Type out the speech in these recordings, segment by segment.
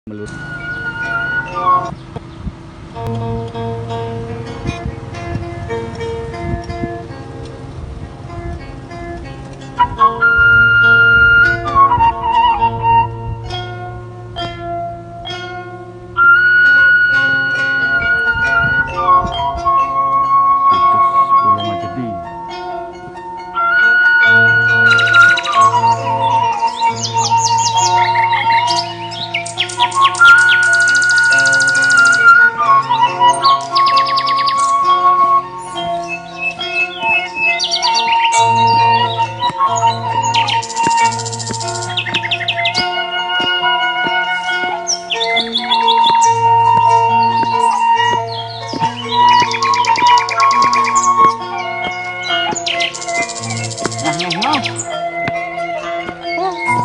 Melur.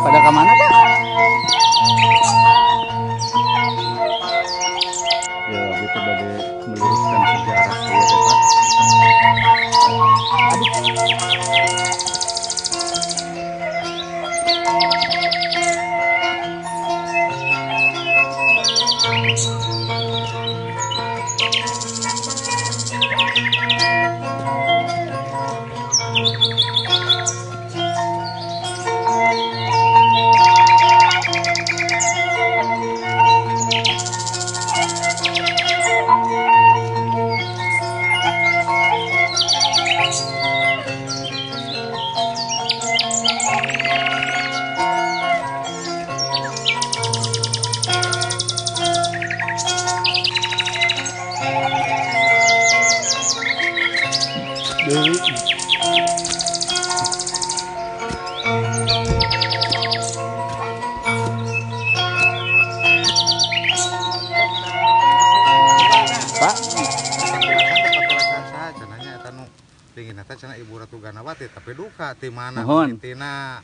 Pada kemana, Pak? Ya, itu dari meluruskan sejarah ya, Pak. Aduh. Pak, cenah Ibu Ratu Gandawati tapi duka ti mana tina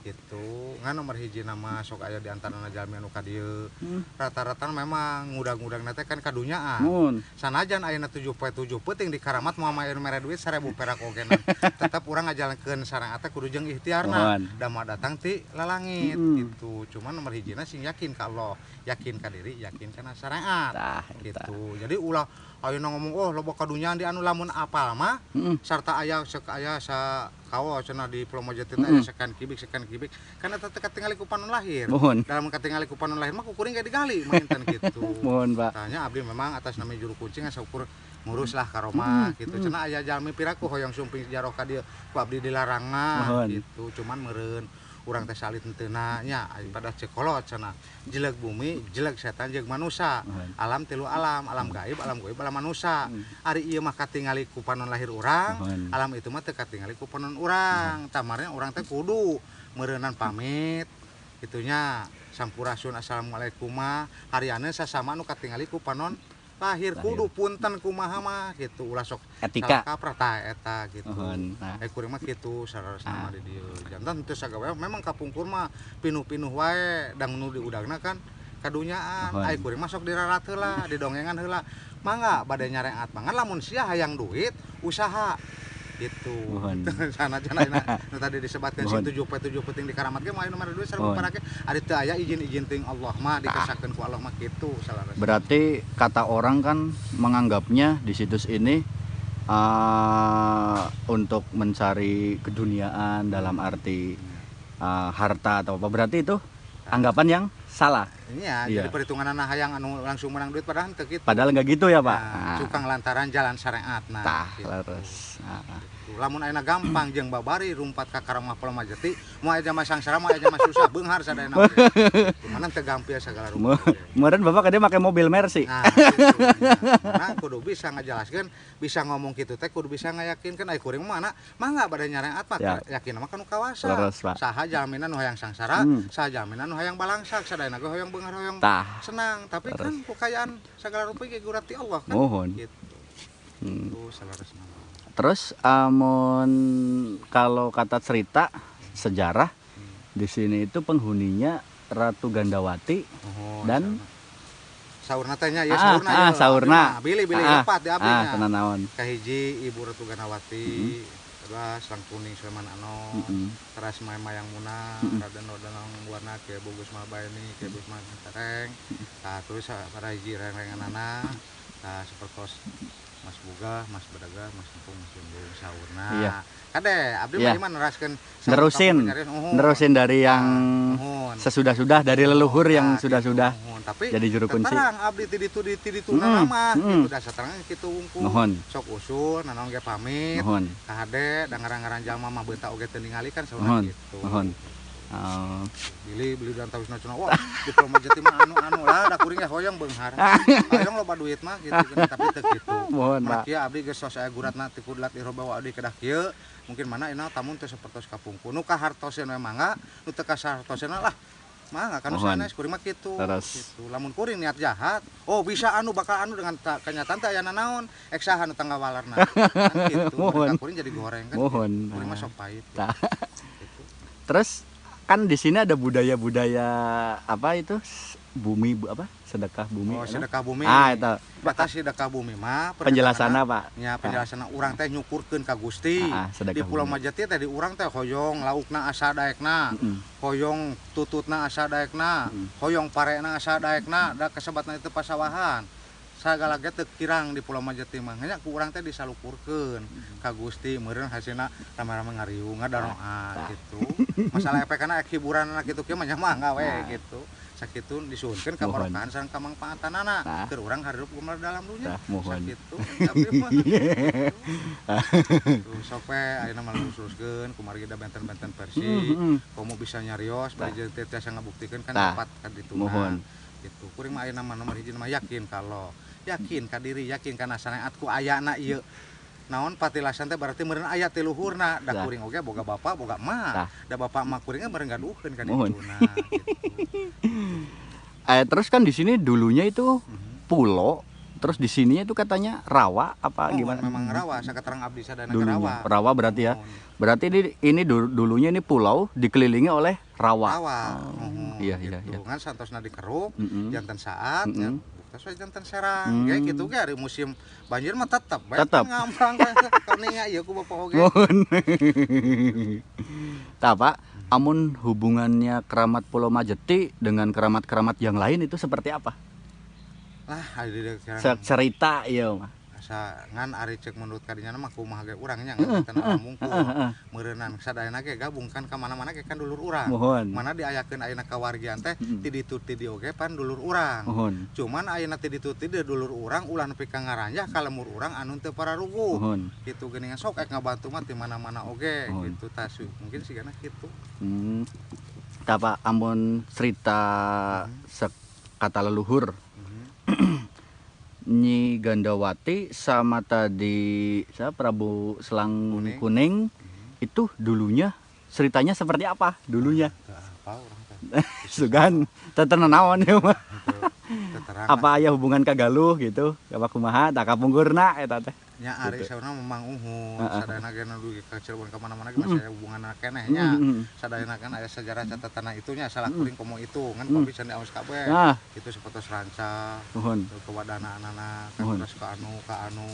itu ngan nomor hiji nama sok aya di antarana jalmi anu ka dieu. Rata-rata memang ngudang-ngudang teh kan kadunyaan. Sanajan ayeuna 7 poe 7 peuting di karamat moal mah mere duit 1000 perak oge na. Tetep urang ngajalankeun sareng teh kudu jeung ikhtiarna. Dama datang ti lalangit gitu. Cuman nomor hijina sing yakin ka Allah, yakin ka diri, yakin kana syariat. Gitu. Jadi ulah ayeuna ngomong oh loba kadunyaan di anu lamun apal mah sarta aya sek aya sa kawo cenah di Pulau Jati teh aya sekian kibik kan eta teh katingali ku panon lahir. Dalam katingali ku panon lahir mah ku kuring ge digali mainten kitu. Mohon, Pak. Tanya abdi memang atas nama juru kunci saukur ngurus lah karomah gitu. Cenah aya jalmi piraku hoyong sumping sejarah ka dieu ku abdi dilarang mah gitu. Cuman meureun urang teh salit henteuna nya pada cekolot cenah jelek bumi jelek setan jeung manusa. Alam tilu alam, alam gaib, alam goib, alam manusa. Ari ieu mah katingali ku panon lahir urang, alam itu mah teu katingali ku panon urang. Tamarnya urang teh kudu meureunan pamit itunya sampurasun assalamualaikum mah hariana sasama nu katingali ku panon lahir kudu punten kumaha mah gitu ulah sok etika kaprah tah eta gitu. Kuring mah kitu sarasna mah di dieu. Jantan teu sagawe memang kapungkur mah pinuh-pinuh wae dang nu diudangna kan kadunyaan. Ai kuring mah sok dirarat heula, didongengan heula. Mangga bade nyareat mangan lamun sia hayang duit usaha gitu. Sana-sana nu tadi disebatkeun si 7 poe 7 peuting di karamat ge mah aya nomor duit 1000 parake ari teu aya izin-izin ting Allah mah dikesakeun ku Allah mah kitu salarasna. Berarti kata orang kan menganggapnya di situs ini untuk mencari keduniaan dalam arti harta atau apa, berarti itu anggapan yang salah. Iya, jadi perhitungan anak hayang anu langsung menang duit padahal teu kitu. Padahal enggak gitu ya, Pak. Nah, cukang lantaran jalan syariatna. Tah, gitu. Leres. Gitu. Lamun ayeuna gampang jeung babari rumpat ka karamah Pulau Jati, moal aya mah sangsara, moal aya mah susah beunghar sadayana. Mana teu gampil sagala rupa. Meureun Bapak kade make mobil Mercy. Nah, gitu. Nah, kudu bisa ngajelaskeun, bisa ngomong kitu teh kudu bisa ngayakinkeun ai kuring mah mana mangga bade nyareat mah yakin mah kanu kawasa. Saha jalmina nu hayang sangsara, saha jalmina nu hayang balangsak sadayana ge hoyong beunghar hoyong senang, tapi kan kekayaan segala rupa ge gurat ti Allah kan. Mohon. Gitu. Itu salarasna. Terus kalau kata cerita sejarah di sini itu penghuninya Ratu Gandawati dan saurna teh nya ya saurna ya. Saurna. Bilih-bilih lepat di abdi nya. Tenan naon. Kahiji Ibu Ratu Gandawati, Buga Selang Kuning Sulaiman Anom, Teras Mayang Muna, Raden Rodanong Buana, Kiai Bogus Malbaini, Kiai Bogus Maltereng. Tah terus para hiji reng-renganana tah sapertos Mas Buga, Mas Badaga, Mas Empung, Mas Jembung saurna. Iya. Kade abdi mah neraskeun nerusin dari yang sesudah-sudah dari leluhur yang sudah-sudah. Tapi jadi juru kunci. Terang abdi ti ditu di ti ditu nama kitu da saterang kitu wungkul. Sok usul nanaon ge pamit. Kahade da ngarang-ngarang jalma mah beunta oge teu ningali kan saurna kitu. Nuhun. Bili beli dan tahu cenah wah diploma jati mah anu-anu lah da kuring ge hoyong beunghar. Hoyong loba duit mah gitu tapi teu kitu. Mohon Pak. Kieu abdi geus sos aya guratna ti kudlat iroba wa abdi kedah kieu. Mungkin mana ina tamun teu sapertos kapungkur. Nu kahartoseun we mangga, nu teu kahartoseun lah mangga kan sanes kuring mah kitu. Kitu. Lamun kuring niat jahat, oh bisa anu bakal anu dengan kenyataan teh aya nanaon, ek saha nu tanggawalarna. Kan kitu. Mereka kuring jadi goreng kan. Kuring mah sok pahit. Gitu. Terus kan di sini ada budaya-budaya apa itu bumi apa sedekah bumi. Oh, sedekah bumi. Ah, itu. Batas sedekah bumi mah penjelasanna, Pak. Nya penjelasanna urang teh nyukurkeun ka Gusti. Di Pulau Majeti teh di urang teh hoyong laukna asa daekna, hoyong tututna asa daekna, hoyong parena asa daekna, da kasebatna itu pasawahan. Sagala ge teu kirang di Pulau Majeti mah. Nya ku urang teh disalukurkeun ka Gusti meureun hasilna rame-rame ngariung ngadaroa gitu. Masalah efekna ek hiburanna kitu kieu mah nya mangga we gitu. Sakitu disuhunkeun ka barokahan sareng kamangpaatanana keur urang hirup kumaha dalam dunya. Sakitu tapi mah tuh sok we ayeuna mah lurus-luruskeun kumargi da benten-benten versi komo bisa nyarios bari jeung teh tiasa ngabuktikeun kan dapat ka dituna. Gitu. Kuring mah ayeuna mah nomor hiji mah yakin kalau yakin ka diri, yakin kana saneat ku ayana ieu. Naon patilasan teh berarti meureun aya ti luhurna, da kuring oge boga bapak, boga emak. Da bapak emak kuringnya meureun gaduhkeun ka dituna gitu. Terus kan di sini dulunya itu pulau, terus di sininya itu katanya rawa apa gimana? Memang rawa, sakaterang abdi sadayana ke rawa. Rawa berarti ya. Berarti ini dulunya ini pulau dikelilingi oleh rawa. Rawa. Iya iya iya. Kan santosna dikeruk, janten saat ya. Terus we janten serang. Kayak gitu ge ari musim banjir mah tetep we ngambang kauninga ieu ku bapak oge. Tah Pak, amun hubungannya keramat Pulau Majeti dengan keramat-keramat yang lain itu seperti apa? Lah, cerita ieu mah. Asa ngan ari cek menurut kadinya mah kumaha ge urang nya ngan teu mungkul. Meureunnan sadayana ge gabung kan ka mana-mana ge kan dulur urang. Mana diayakeun ayeuna kawargian teh ti ditu ti dieu oge pan dulur urang. Cuman ayeuna ti ditu ti dieu dulur urang ulah nepi ka ngaranjah ka lemur urang anu teu pararuguh. Kitu geuningan sok ek ngabantu mah ti mana-mana oge gitu tah mungkin sigana kitu. Tah Pak, amun cerita kata leluhur. Nyi Gandawati sama tadi saya Prabu Selang Kuning, itu dulunya ceritanya seperti apa dulunya? Apa orang Sugan tetenan naon ya mah. Apa aya hubungan ka Galuh gitu? Apa kumaha tak kapungkurna eta teh? Nya ari saurna memang uhun, sadayana ge nu dugi ka Cirebon ka mana-mana ge masih aya hubunganna keneh nya. Sadayana kan aya sejarah catatana itu nya salah kuring komo itu ngan kopi can diaos kabeh. Itu sapertos ranca, ke wadana-anana, kan terus ka anu ka anu.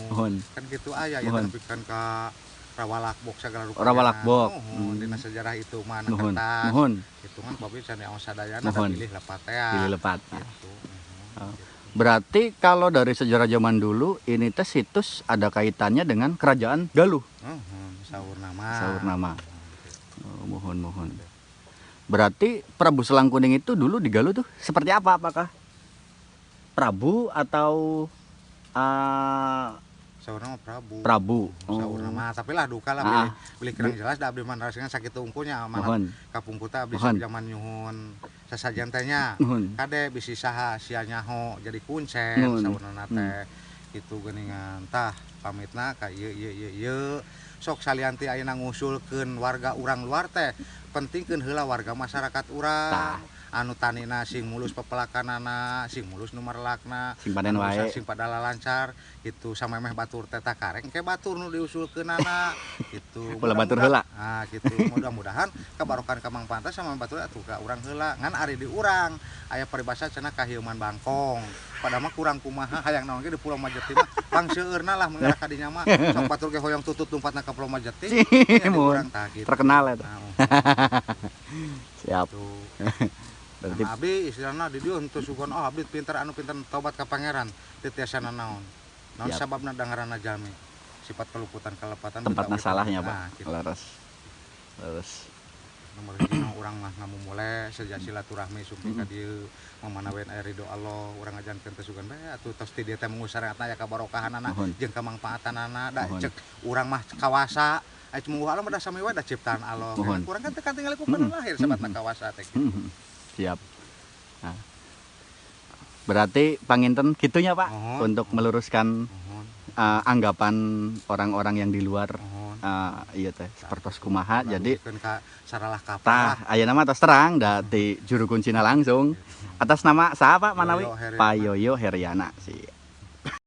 Kan kitu aya ya tapi kan ka Rawalakbok segala rupa. Rawalakbok. Dina sejarah itu mah na kertas. Itu kan kopi can diaos sadayana pilih lepat teh. Pilih lepat. Gitu. Berarti kalau dari sejarah zaman dulu ini teh situs ada kaitannya dengan kerajaan Galuh. Saur nama. Saur nama. Oh, mohon mohon. Berarti Prabu Selang Kuning itu dulu di Galuh tuh seperti apa? Apakah Prabu atau Saur nama Prabu. Prabu. Saur nama, tapi lah duka lah beli kurang jelas da abdi mah rasanya sakitu ungkunya mana kapungkur teh abdi zaman nyuhun sasajian teh nya. Kade bisi saha sia nyaho jadi kuncen saurna teh kitu geuningan tah pamitna ka ieu ieu ieu ieu sok salianti ayeuna ngusulkeun warga urang luar teh pentingkeun heula warga masyarakat urang. Anu tanina sing mulus pepelakanana, sing mulus nu marelakna, sing panen wae, sing padala lancar gitu samemeh batur teh kareng ke batur nu diusulkeunana gitu. Ulah batur heula. Nah, gitu. Mudah-mudahan kabarokan ka Mang Pantas sama batur atuh ka urang heula. Ngan ari di urang aya paribasa cenah kahieuman bangkong. Padahal mah kurang kumaha hayang naon ge di Pulau Majeti mah pangseueurna lah mun ka dinya mah. Sok batur ge hoyong tutut lumpatna ka Pulau Majeti. Urang tah gitu. Terkenal eta. Nah, Siap. tuh. Berarti nah, abdi istilahna di dieu henteu sugan oh abdi pinter anu pinter tobat ka pangeran teu tiasa nanaon. Naon sababna dangaranna jalmi. Sifat keluputan kelepatan tempatna salahnya, Pak. Nah, gitu. Leres. Leres. Nomor hiji urang mah ngamumule sejak silaturahmi sumping ka dieu mamanaweun aya ridho Allah urang ngajankeun teh sugan bae atuh tos ti dieu teh mengusaraatna aya kabarokahanana jeung kamangfaatanana da cek urang mah kawasa aya cuma Allah mah da sami wae da ciptaan Allah. Urang kan teu katingali ku lahir sabatna kawasa teh gitu. Siap. Nah. Berarti panginten gitunya Pak untuk meluruskan anggapan orang-orang yang di luar iya teh sepertos kumaha jadi saralah kapal tah ayeuna mah tos terang da ti juru kuncina langsung atas nama siapa Manawi? Pak Yoyo Heriana. Siap.